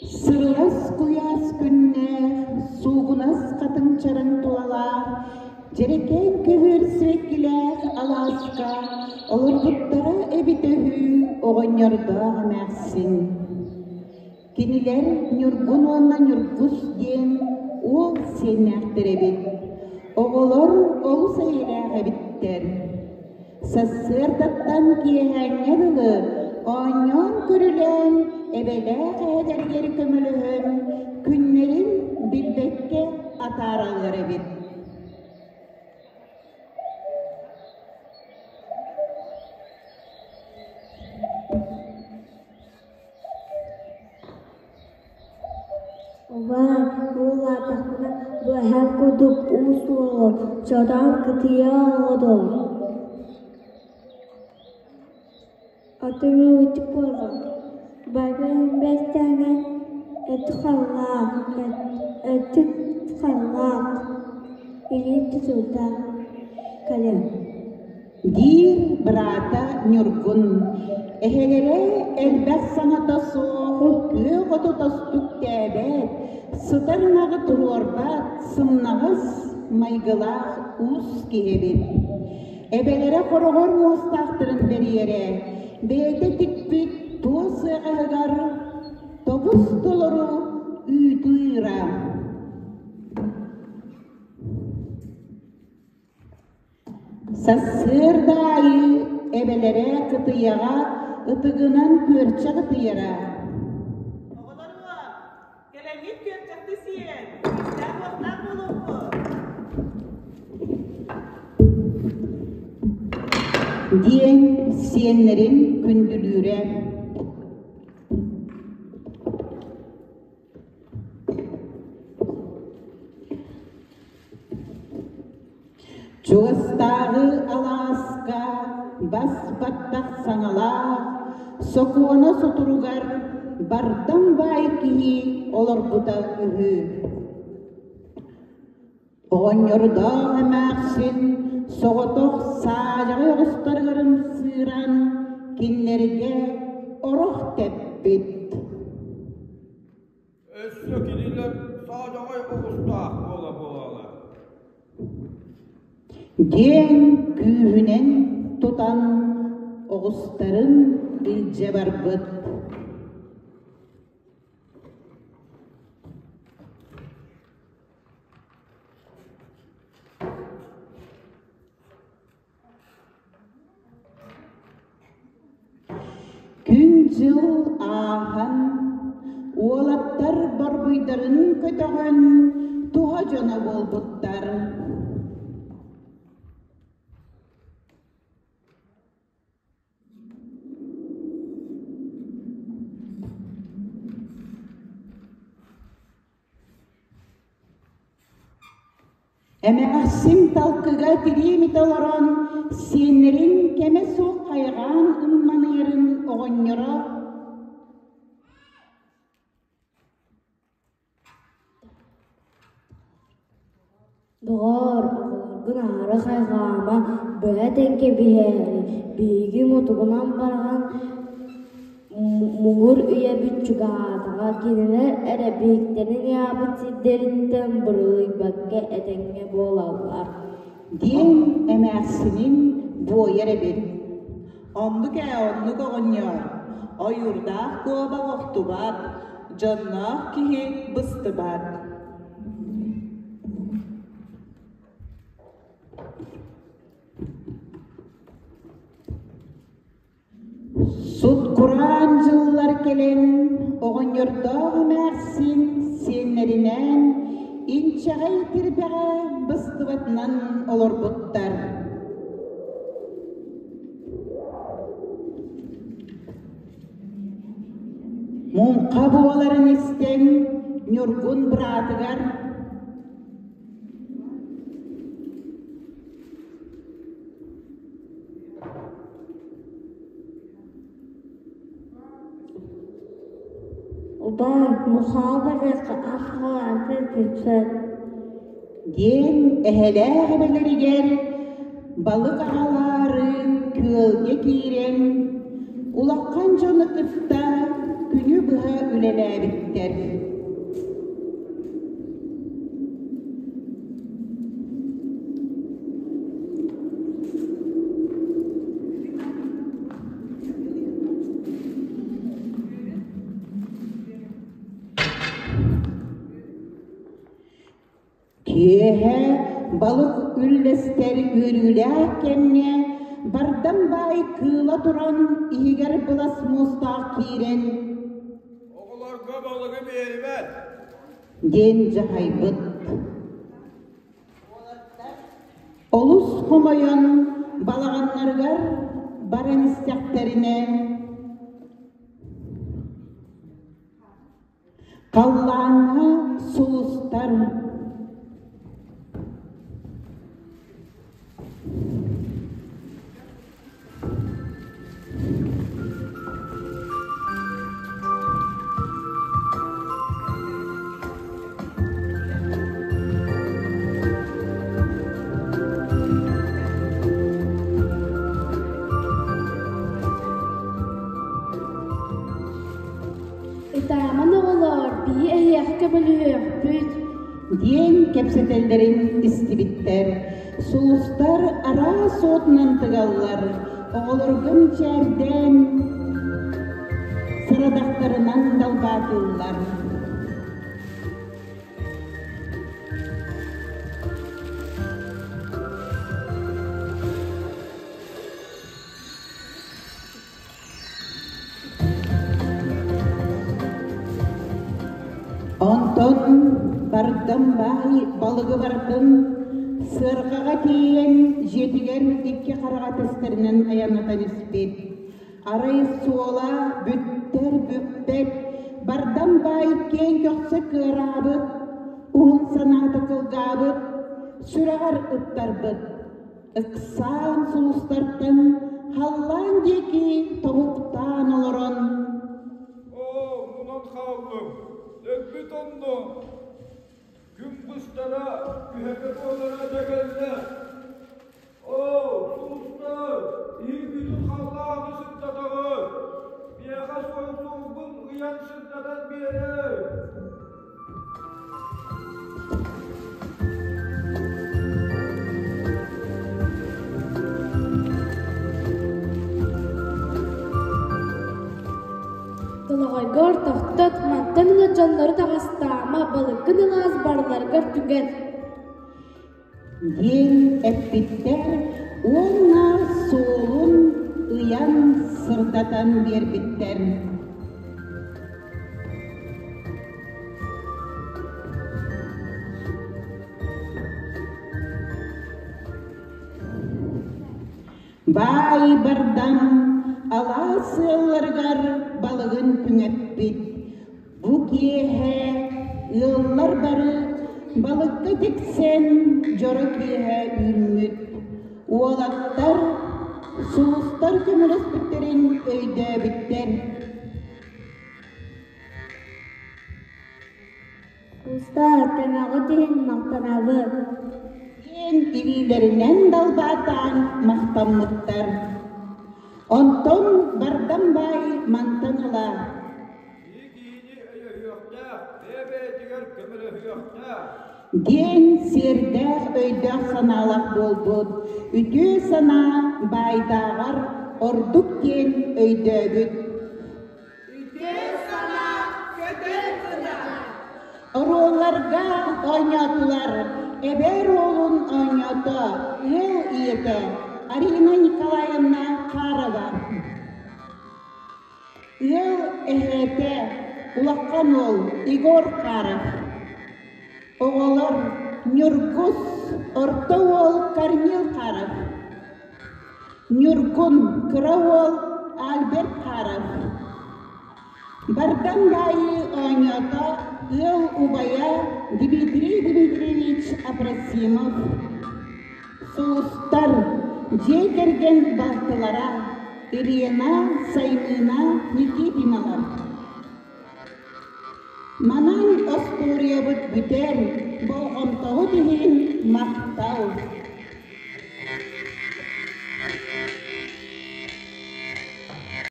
Сырылас куйаас күннээх, суугунас хатыҥ чараҥ тулалаах, дьэрэкээн көбүөр сибэккилээх алааска олорбуттара эбитэ үһү оҕонньордоох эмээхсин. Кинилэр Ньургун уонна Ньургус диэн уол сиэннээхтэр эбит. Оҕолор олус эйэлээх эбиттэр. Сарсыардаттан киэһээҥҥэ дылы оонньоон-көрүлээн, эбэлээх эһэлэригэр көмөлөһөн, күннэрин билбэккэ атаараллар эбит. Убаай, уулаатахпына бу эһэм курдук уу суоҕу, чороон кытыйа оҥорор. Отуҥ ити буолуо, барбын бэртэҥэ өтү халлаах, өтүк халлаах, илии тутуурдаах кэлиэм Диир быраата Ньургун, эһэлэрэ элбэх саҥата суох, күөх оту тостук тээбэт, сытар ынаҕы туруорбат, сымнаҕас майгылаах уус киһи эбит. Эбэлэрэ хороҕор муостаахтарын бэрийэрэ, бэйэтэ тикпит туос ыаҕаһыгар тобус толору үүтү ыыра. Сарсыарда аайы эбэлэрэ кытыйаҕа ытыгынан күөрчэх ытыйара. Оҕолоруом, кэлэҥҥит күөрчэхтэ сиэн, күүстээх-уохтаах буолуоххут. Диэн сиэннэрин күндүлүүрэ. Чугастааҕы алааска бас-баттах саҥалаах, сокуона сутуругар бардам баай киһи олорбута үһү. Оҕонньордоох эмээхсин соҕотох саадьаҕай оҕустарыгар ымсыыран кинилэргэ орох тэппит. Өссө кинилэр саадьаҕай оҕустаах буола-буолалар. Диэн күүһүнэн тутан оҕустарын илдьэ барбыт. Күн-дьыл ааһан, уолаттар борбуйдарын көтөҕөн, туһа дьоно буолбуттар. Эмээхсин талкыга тириимитэ олорон, сиэннэрин кэмэ суох хайҕаан ымманыйарын оҕонньоро Доҕоор, оҕолоргун аһары хайҕаама, быһа этэн кэбиһээри, биһиги мутугунан баран муҥур үйэбит чугаһаатаҕа, кинилэр эрэ биһиктэрин ыйаабыт сирдэриттэн бырылыйбакка этэҥҥэ буолаллар диэн эмээхсинин буойар эбит. Оннук ээ, оннук оҕонньор, ойуурдаах куобах охтубат, дьонноох киһи быстыбат. Сут-кураан дьыллар кэлэн, оҕонньордоох эмээхсин сиэннэринээн инчэҕэй тирбэҕэ быстыбатынан олорбуттар. Муҥха буоларын истэн, Ньургун быраатыгар Убаай, мухаҕа барыахха ас хаалаатын бүппэт диэн эһэлээх эбэлэригэр балык аҕалаары күөлгэ киирэн, улахан дьону кытта күнү быһа. быһа үлэлээбиттэр. Киэһэ балык үллэстэр үөрүүлээх кэмҥэ бардам баай кыыла туран иһигэр былас муустаах киирэн Оҕолорго балыгы биэримэн диэн дьаһайбыт. Олус хомойон балаҕаннарыгар баран истэхтэринэ Халлааҥҥа сулустар Ытааман оҕолоор, биһи эһиэхэ көмөлөһүөхпүт диэн кэпсэтэллэрин истибиттэр. Сулустар араас уотунан тыгаллар, оҕолорго мичээрдээн сарадахтарынан далбаатыыллар. Онтон бардам баай балыгы барытын сыарҕаҕа тиийэн дьиэтигэр икки хараҕа тэстэринэн айаннатан испит. Арай суола бүттэр бүппэт, бардам баай киэҥ көхсө кыараабыт, уһун санаата кылгаабыт, сүрэҕэр ыттарбыт. Ыксаан сулустартан халлаан диэки тобуктаан олорон Оо, мунан хааллым, өлбүт онно, күн быстара, күһэҥэ буолара да кэллэ. Оо, сулустар, иһин халлааны сырдатаҕыт, миэхэ суол-суолбун ыйан сырдатан биэрэр. Долоҕойгор тохтот, мантан ыла дьоннору таҕастаама, балыккын ылаас барыларыгар түгэн диэн эппиттэр уонна суолун ыйан сырдатан биэрбиттэр. Баай бардам алаас ыалларыгар балыгын түҥэппит. Бу киэһэ ыаллар бары балыкка тиксэн дьоро киэһэ үүммүт. Уолаттар сулустар көмөлөспүттэрин өйдөөбүттэр. Устар, көмөҕүт иһин махтанабыт. Диэн илиилэринэн далбаатаан махтаммыттар. Онтон бардам баай мантан ыла Киһи киһини өйөһүөхтээх, бэйэ-бэйэтигэр көмөлөһүөхтээх. Диэн сиэрдээх өйдөөх санаалаах буолбут, үтүө санаа баайдааҕар ордук диэн өйдөөбүт. Үтүө санаа көтөр гына. Оруолларга оонньоотулар эбээ оруолун оонньоото ыал ийэтэ Арина Николаевна Харова. Ыал эһээтэ улахан уол Егор Харов. Оҕолор Ньургус, орто уол Корнил Харов. Ньургун, кыра уол Альберт Харов. Бардам баайы оонньоото ыал убайа Дмитрий Дмитриевич Абросимов. Сулустар, дьиэ кэргэн балтылара Елена, Саймыына Никитиналар. Манан остуоруйабыт бүтэр, болҕомтоҕут иһин махтал!